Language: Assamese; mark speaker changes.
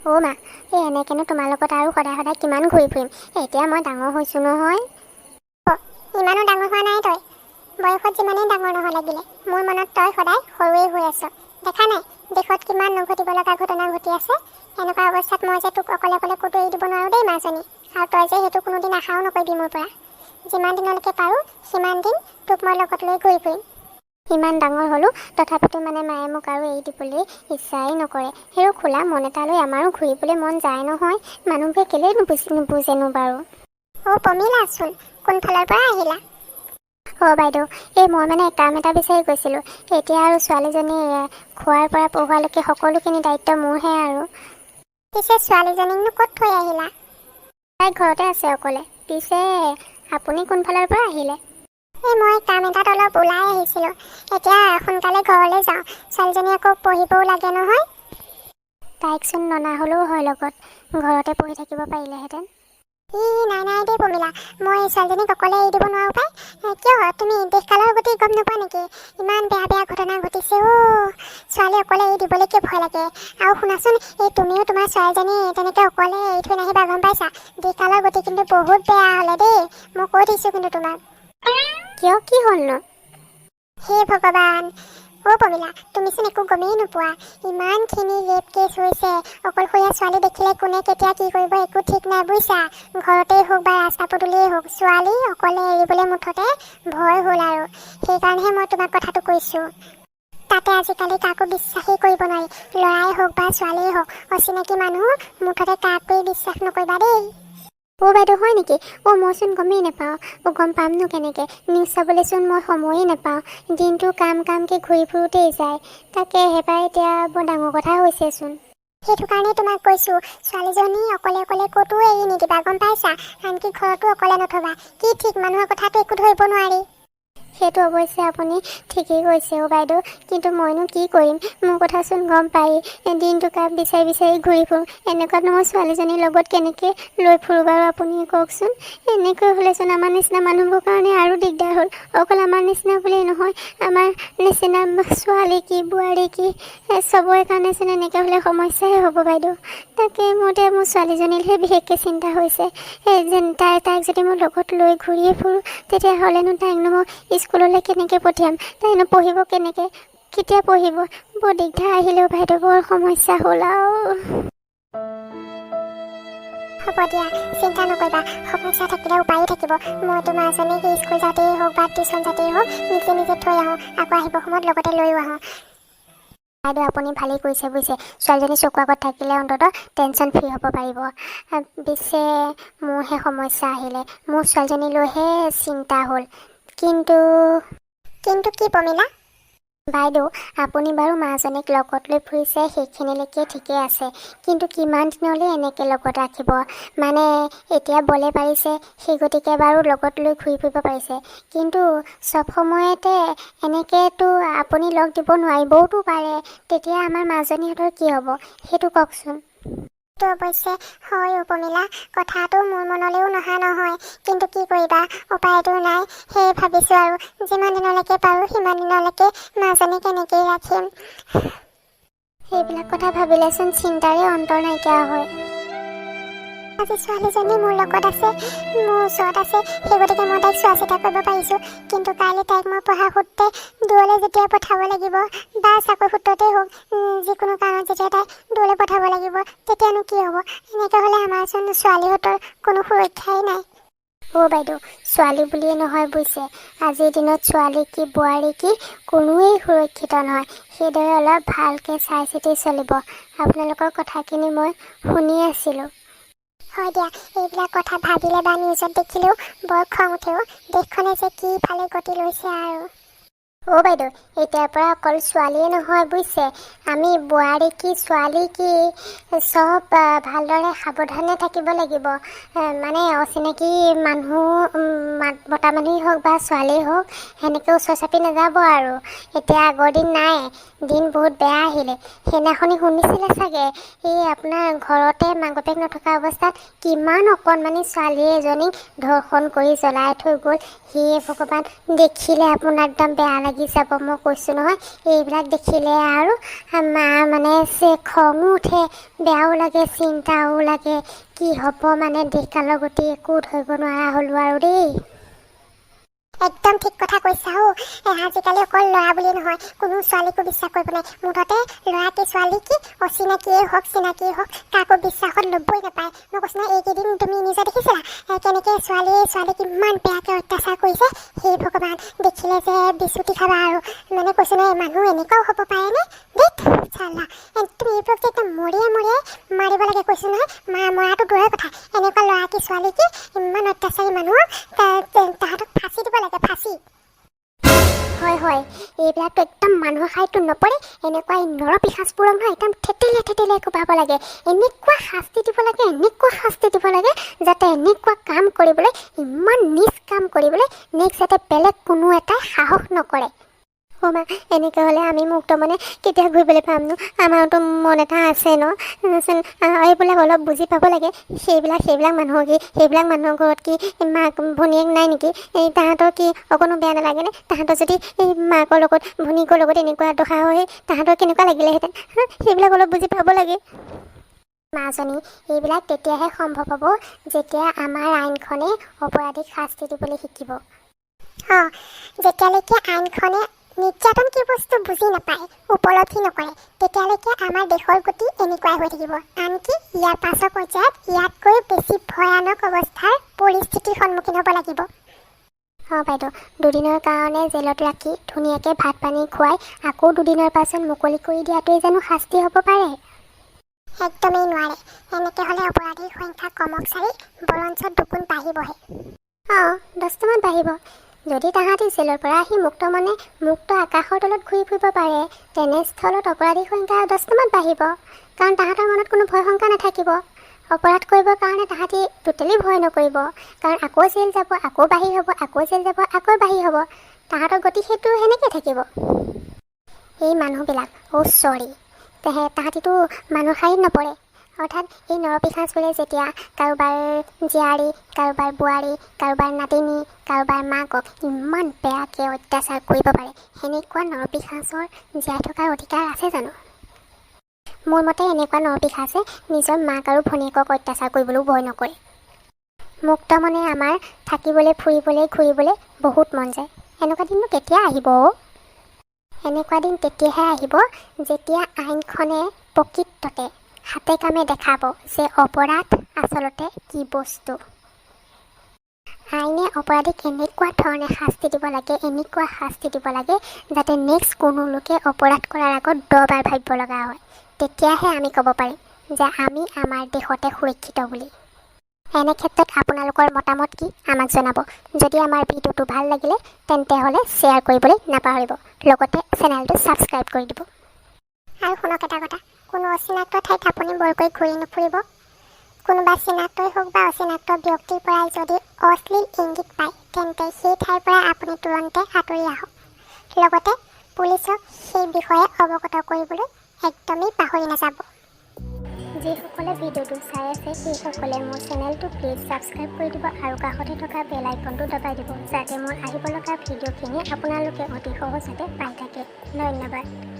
Speaker 1: অ' মা, এই এনেকৈনো তোমাৰ লগত আৰু সদায় সদায় কিমান ঘূৰি ফুৰিম? এতিয়া মই ডাঙৰ হৈছোঁ নহয়।
Speaker 2: অ', ইমানো ডাঙৰ হোৱা নাই তই। বয়সত যিমানেই ডাঙৰ নহ লাগিলে, মোৰ মনত তই সদায় সৰুৱেই হৈ আছ। দেখা নাই, দেশত কিমান নঘটিব লগা ঘটনা ঘটি আছে। এনেকুৱা অৱস্থাত মই যে তোক অকলে অকলে ক'তো এৰি দিব নোৱাৰোঁ দেই মাজনী। আৰু তই যে সেইটো কোনোদিন আশাও নকৰিবি মোৰ পৰা। যিমান দিনলৈকে পাৰোঁ, সিমান দিন তোক মই লগত লৈ ঘূৰি ফুৰিম।
Speaker 1: ইমান ডাঙৰ হ'লোঁ, তথাপিতো মানে মায়ে মোক আৰু এৰি দিবলৈ ইচ্ছাই নকৰে। হেৰ, খোলা মন এটা লৈ আমাৰো ঘূৰিবলৈ মন যায় নহয়। মানুহবোৰে কেলৈ নুবুজেনো বাৰু?
Speaker 2: অ' পমিলাচোন, কোনফালৰ পৰা আহিলা?
Speaker 1: অ' বাইদেউ, এই মই মানে কাম এটা বিচাৰি গৈছিলোঁ। এতিয়া আৰু ছোৱালীজনী খোৱাৰ পৰা পঢ়োৱালৈকে সকলোখিনি দায়িত্ব মোৰহে আৰু।
Speaker 2: পিছে ছোৱালীজনীকনো ক'ত থৈ আহিলা?
Speaker 1: তাই ঘৰতে আছে অকলে। পিছে আপুনি কোনফালৰ পৰা আহিলে?
Speaker 2: এই মই কাম এটাত অলপ ওলাই আহিছিলোঁ। এতিয়া সোনকালে ঘৰলৈ যাওঁ, ছোৱালীজনী আকৌ পঢ়িবও লাগে নহয়।
Speaker 1: তাইকচোন ননা হ'লেও হয়, লগত ঘৰতে পঢ়ি থাকিব পাৰিলেহেঁতেন।
Speaker 2: ই নাই নাই দেই পমিলা, মই ছোৱালীজনীক অকলে এৰি দিব নোৱাৰোঁ পাই। কিয়, তুমি দেশকালৰ গতি গম নোপোৱা নেকি? ইমান বেয়া বেয়া ঘটনা ঘটিছে অ'। ছোৱালী অকলে এৰি দিবলৈকে ভয় লাগে। আৰু শুনাচোন, এই তুমিও তোমাৰ ছোৱালীজনী তেনেকৈ অকলে এৰি থৈ নাহিবা, গম পাইছা? দেশকালৰ গতি কিন্তু বহুত বেয়া হ'লে দেই, মই কৈ দিছোঁ কিন্তু তোমাক।
Speaker 1: কিয়, কি হ'লনো?
Speaker 2: হে ভগৱান! অ' পমিলা, তুমিচোন একো গমেই নোপোৱা। ইমানখিনি ৰেপ কেছ হৈছে। অকলশৰীয়া ছোৱালী দেখিলে কোনে কেতিয়া কি কৰিব একো ঠিক নাই, বুজিছা? ঘৰতেই হওক বা ৰাস্তা পদূলিয়েই হওক, ছোৱালী অকলে এৰিবলৈ মুঠতে ভয় হ'ল আৰু। সেইকাৰণেহে মই তোমাক কথাটো কৈছোঁ। তাতে আজিকালি কাকো বিশ্বাসেই কৰিব নোৱাৰি, ল'ৰাই হওক বা ছোৱালীয়েই হওক, অচিনাকি মানুহ মুঠতে কাকোৱেই বিশ্বাস নকৰিবা দেই।
Speaker 1: অ' বাইদেউ, হয় নেকি? অ', মইচোন গমেই নাপাওঁ। অ', গম পামনো কেনেকৈ? নিউজ চাবলৈচোন মই সময়েই নাপাওঁ। দিনটো কাম কামকৈ ঘূৰি ফুৰোঁতেই যায়। তাকে পাই, এতিয়া বৰ ডাঙৰ কথা হৈছেচোন।
Speaker 2: সেইটো কাৰণেই তোমাক কৈছোঁ, ছোৱালীজনী অকলে অকলে ক'তো এৰি নিদিবা, গম পাইছা? আনকি ঘৰতো অকলে নথবা। কি ঠিক, মানুহৰ কথাটো একো ধৰিব নোৱাৰি।
Speaker 1: সেইটো অৱশ্যে আপুনি ঠিকেই কৈছে অ' বাইদেউ, কিন্তু মইনো কি কৰিম? মোৰ কথাচোন গম পায়েই, দিনটো কাম বিচাৰি বিচাৰি ঘূৰি ফুৰোঁ। এনেকুৱাতনো মই ছোৱালীজনীৰ লগত কেনেকৈ লৈ ফুৰোঁ বাৰু, আপুনি কওকচোন? এনেকৈ হ'লেচোন আমাৰ নিচিনা মানুহবোৰ কাৰণে আৰু দিগদাৰ হ'ল। অকল আমাৰ নিচিনা বুলিয়েই নহয়, আমাৰ নিচিনা ছোৱালী কি, বোৱাৰী কি, চবৰে কাৰণেচোন এনেকৈ হ'লে সমস্যাই হ'ব বাইদেউ। তাকে, মোৰ এতিয়া মোৰ ছোৱালীজনীলৈহে বিশেষকৈ চিন্তা হৈছে। এই যেন তাইক যদি মই লগত লৈ ঘূৰিয়ে ফুৰোঁ, তেতিয়াহ'লেনো তাইকনো মই স্কুললৈ কেনেকৈ পঠিয়াম? তাইনো পঢ়িব কেনেকৈ, কেতিয়া পঢ়িব? বৰ দিগদাৰ আহিলেও বাইদেউ, বৰ সমস্যা হ'ল আৰু।
Speaker 2: হ'ব দিয়া, চিন্তা নকৰিবা। সমস্যা থাকিলে উপায়ো থাকিব। মই তোমাৰ মাজনীক স্কুল যাওঁতেই হওক বা টিউশ্যন যাওঁতেই হওক, নিজে নিজে থৈ আহোঁ, আকৌ আহিব সময়ত লগতে লৈও আহোঁ।
Speaker 1: বাইদেউ, আপুনি ভালেই কৰিছে বুজিছে। ছোৱালীজনী চকু আগত থাকিলে অন্ততঃ টেনশ্যন ফ্ৰী হ'ব পাৰিব। পিছে মোৰহে সমস্যা আহিলে, মোৰ ছোৱালীজনীলৈহে চিন্তা হ'ল। কিন্তু
Speaker 2: কিন্তু কি পমিলা?
Speaker 1: বাইদেউ, আপুনি বাৰু মাজনীক লগত লৈ ফুৰিছে, সেইখিনিলৈকে ঠিকে আছে। কিন্তু কিমান দিনলৈ এনেকৈ লগত ৰাখিব? মানে এতিয়া বলে পাৰিছে, সেই গতিকে বাৰু লগত লৈ ঘূৰি ফুৰিব পাৰিছে। কিন্তু চব সময়তে এনেকৈতো আপুনি লগ দিব নোৱাৰিবওতো পাৰে। তেতিয়া আমাৰ মাজনীহঁতৰ কি হ'ব, সেইটো কওকচোন।
Speaker 2: সেইটো অৱশ্যে হয় অ' পমিলা, কথাটো মোৰ মনলৈও নহা নহয়। কিন্তু কি কৰিবা, উপায়তো নাই। সেয়ে ভাবিছোঁ আৰু যিমান দিনলৈকে পাৰোঁ সিমান দিনলৈকে মাজনীক এনেকেই ৰাখিম।
Speaker 1: সেইবিলাক কথা ভাবিলেচোন চিন্তাৰে অন্তৰ নাইকিয়া হয়।
Speaker 2: আজি ছোৱালীজনী মোৰ লগত আছে, মোৰ ওচৰত আছে, সেই গতিকে মই তাইক চোৱা চিতা কৰিব পাৰিছোঁ। কিন্তু কাইলৈ তাইক মই পঢ়া সূত্ৰে দূৰলৈ যেতিয়া পঠাব লাগিব বা চাকৰি সূত্ৰতেই হওক, যিকোনো কাৰণত যেতিয়া তাই দূৰলৈ পঠাব লাগিব, তেতিয়ানো কি হ'ব? এনেকৈ হ'লে আমাৰচোন ছোৱালীহঁতৰ কোনো সুৰক্ষাই নাই।
Speaker 1: অ' বাইদেউ, ছোৱালী বুলিয়ে নহয় বুজিছে, আজিৰ দিনত ছোৱালী কি, বোৱাৰী কি, কোনোৱেই সুৰক্ষিত নহয়। সেইদৰে অলপ ভালকৈ চাই চিতি চলিব। আপোনালোকৰ কথাখিনি মই শুনি আছিলোঁ।
Speaker 2: হয় দিয়া, এইবিলাক কথা ভাবিলে বা নিউজত দেখিলেও বৰ খং উঠে অ'। দেশখনে যে কি ফালে গতি লৈছে আৰু।
Speaker 1: অ' বাইদেউ, এতিয়াৰ পৰা অকল ছোৱালীয়ে নহয় বুজিছে, আমি বোৱাৰী কি, ছোৱালী কি, চব ভালদৰে সাৱধানে থাকিব লাগিব। মানে অচিনাকি মানুহ, মতা মানুহেই হওক বা ছোৱালীয়েই হওক, সেনেকৈ ওচৰ চাপি নাযাব আৰু। এতিয়া আগৰ দিন নাই, দিন বহুত বেয়া আহিলে। সেইদিনাখনি শুনিছিলে চাগে, এই আপোনাৰ ঘৰতে মাক বাপেক নথকা অৱস্থাত কিমান অকণমানি ছোৱালী এজনীক ধৰ্ষণ কৰি জ্বলাই থৈ গ'ল। হে ভগৱান, দেখিলে আপোনাৰ একদম বেয়া লাগি লাগি যাব, মই কৈছোঁ নহয়। এইবিলাক দেখিলে আৰু আমাৰ মানে খঙো উঠে, বেয়াও লাগে, চিন্তাও লাগে। কি হ'ব মানে দেশকালৰ গতি একো ধৰিব নোৱাৰা হ'লো আৰু দেই।
Speaker 2: একদম ঠিক কথা কৈছা অ'। আজিকালি অকল ল'ৰা বুলি নহয়, কোনো ছোৱালীকো বিশ্বাস কৰিব নোৱাৰি। মুঠতে ল'ৰা কি ছোৱালী কি, অচিনাকিয়েই হওক চিনাকিয়েই হওক, কাকো বিশ্বাসত ল'বই নাপায়। মই কৈছোঁ নহয়, এইকেইদিন তুমি নিজে দেখিছিলা কেনেকৈ ছোৱালীয়ে ছোৱালীক ইমান বেয়াকৈ অত্যাচাৰ কৰিছে। সেই ভগৱান, দেখিলে যে বিচুতি খাবা আৰু। মানে কৈছোঁ নহয়, মানুহ এনেকুৱাও হ'ব পাৰেনে? দেত চালা, তুমি এইবোৰক যে একদম মৰিয়াই মৰিয়াই মাৰিব লাগে, কৈছোঁ নহয়। মৰাটো দূৰৰে কথা, এনেকুৱা ল'ৰা কি ছোৱালী কি ইমান অত্যাচাৰী মানুহক তাহাঁতক ফাঁচি দিব লাগে, ফাঁচি।
Speaker 1: হয় হয়, এইবিলাকতো একদম মানুহৰ শাৰীততো নপৰে। এনেকুৱা এই নৰপিশাচবোৰক নহয় একদম থেতেলিয়াই থেতেলিয়াই কোবাব লাগে। এনেকুৱা শাস্তি দিব লাগে, এনেকুৱা শাস্তি দিব লাগে, যাতে এনেকুৱা কাম কৰিবলৈ, ইমান নীচ কাম কৰিবলৈ নেক্সট যাতে বেলেগ কোনো এটাই সাহস নকৰে। অ' মা, এনেকৈ হ'লে আমি মুক্ত মানে কেতিয়া ঘূৰিবলৈ পামনো? আমাৰতো মন এটা আছে ন। চোন, এইবিলাক অলপ বুজি পাব লাগে। সেইবিলাক সেইবিলাক মানুহৰ কি, সেইবিলাক মানুহৰ ঘৰত কি মাক ভনীয়েক নাই নেকি? এই তাহাঁতৰ কি অকণো বেয়া নালাগেনে? তাহাঁতৰ যদি এই মাকৰ লগত ভনীয়েকৰ লগত এনেকুৱা দশা হয়, তাহাঁতৰ কেনেকুৱা লাগিলেহেঁতেন? হা, সেইবিলাক অলপ বুজি পাব লাগে। মাজনী, এইবিলাক তেতিয়াহে সম্ভৱ হ'ব যেতিয়া আমাৰ আইনখনে অপৰাধীক শাস্তি দিবলৈ শিকিব।
Speaker 2: অঁ, যেতিয়ালৈকে আইনখনে নিৰ্যাতন কি বস্তু বুজি নাপায়, উপলব্ধি নকৰে, তেতিয়ালৈকে আমাৰ দেশৰ গতি এনেকুৱাই হৈ থাকিব। আনকি ইয়াৰ পাছৰ পৰ্যায়ত ইয়াতকৈ বেছি ভয়ানক অৱস্থাৰ পৰিস্থিতিৰ সন্মুখীন হ'ব লাগিব।
Speaker 1: অঁ বাইদেউ, দুদিনৰ কাৰণে জেলত ৰাখি ধুনীয়াকৈ ভাত পানী খুৱাই আকৌ দুদিনৰ পাছত মুকলি কৰি দিয়াটোৱেই জানো শাস্তি হ'ব পাৰে?
Speaker 2: একদমেই নোৱাৰে। এনেকৈ হ'লে অপৰাধীৰ সংখ্যা কমক চাৰি, বৰঞ্চ দুগুণ বাঢ়িবহে।
Speaker 1: অঁ, 10টামান বাঢ়িব। যদি তাহাঁতি জেলৰ পৰা আহি মুক্ত মনে মুক্ত আকাশৰ তলত ঘূৰি ফুৰিব পাৰে, তেনেস্থলত অপৰাধীৰ সংখ্যা 10টামান বাঢ়িব। কাৰণ তাহাঁতৰ মনত কোনো ভয় শংকা নাথাকিব। অপৰাধ কৰিবৰ কাৰণে তাহাঁতি টোটেলি ভয় নকৰিব, কাৰণ আকৌ জেল যাব, আকৌ বাহিৰ হ'ব, আকৌ জেল যাব, আকৌ বাহিৰ হ'ব। তাহাঁতৰ গতি সেইটো সেনেকৈ থাকিব। এই মানুহবিলাক, অ' চৰি, তাহাঁতিতো মানুহ শাৰীত নপৰে। অৰ্থাৎ এই নৰপিশাচবোৰে যেতিয়া কাৰোবাৰ জীয়াৰী, কাৰোবাৰ বোৱাৰী, কাৰোবাৰ নাতিনী, কাৰোবাৰ মাকক ইমান বেয়াকৈ অত্যাচাৰ কৰিব পাৰে, সেনেকুৱা নৰপিশাচৰ জীয়াই থকাৰ অধিকাৰ আছে জানো? মোৰ মতে এনেকুৱা নৰপিশাচে নিজৰ মাক আৰু ভনীয়েকক অত্যাচাৰ কৰিবলৈও ভয় নকৰে। মুক্ত মনে আমাৰ থাকিবলৈ, ফুৰিবলৈ, ঘূৰিবলৈ বহুত মন যায়। এনেকুৱা দিননো কেতিয়া আহিব অ'? এনেকুৱা দিন তেতিয়াহে আহিব যেতিয়া আইনখনে প্ৰকৃততে হাতে কামে দেখাব যে অপৰাধ আচলতে কি বস্তু। আইনে অপৰাধীক এনেকুৱা ধৰণে শাস্তি দিব লাগে, এনেকুৱা শাস্তি দিব লাগে, যাতে নেক্সট কোনো লোকে অপৰাধ কৰাৰ আগত 10বাৰ ভাবিব লগা হয়। তেতিয়াহে আমি ক'ব পাৰিম যে আমি আমাৰ দেশতে সুৰক্ষিত বুলি। এনে ক্ষেত্ৰত আপোনালোকৰ মতামত কি, আমাক জনাব। যদি আমাৰ ভিডিঅ'টো ভাল লাগিলে, তেন্তে হ'লে শ্বেয়াৰ কৰিবলৈ নাপাহৰিব, লগতে চেনেলটো ছাবস্ক্ৰাইব কৰি দিব।
Speaker 2: আৰু শুনক এটা কথা, কোনো অচিনাক্ত ঠাইত আপুনি বৰকৈ ঘূৰি নুফুৰিব। কোনোবা চিনাক্তই হওক বা অচিনাক্ত ব্যক্তিৰ পৰাই যদি অশ্লীল ইংগিত পায়, তেন্তে সেই ঠাইৰ পৰা আপুনি তুৰন্তে আঁতৰি আহক। লগতে পুলিচক সেই বিষয়ে অৱগত কৰিবলৈ একদমেই পাহৰি নাযাব।
Speaker 1: যিসকলে ভিডিঅ'টো চাই আছে, সেইসকলে মোৰ চেনেলটো প্লিজ ছাবস্ক্ৰাইব কৰি দিব আৰু কাষতে থকা বেল আইকনটো দবাই দিব, যাতে মোৰ আহিব লগা ভিডিঅ'খিনি আপোনালোকে অতি সহজতে পাই থাকে। ধন্যবাদ।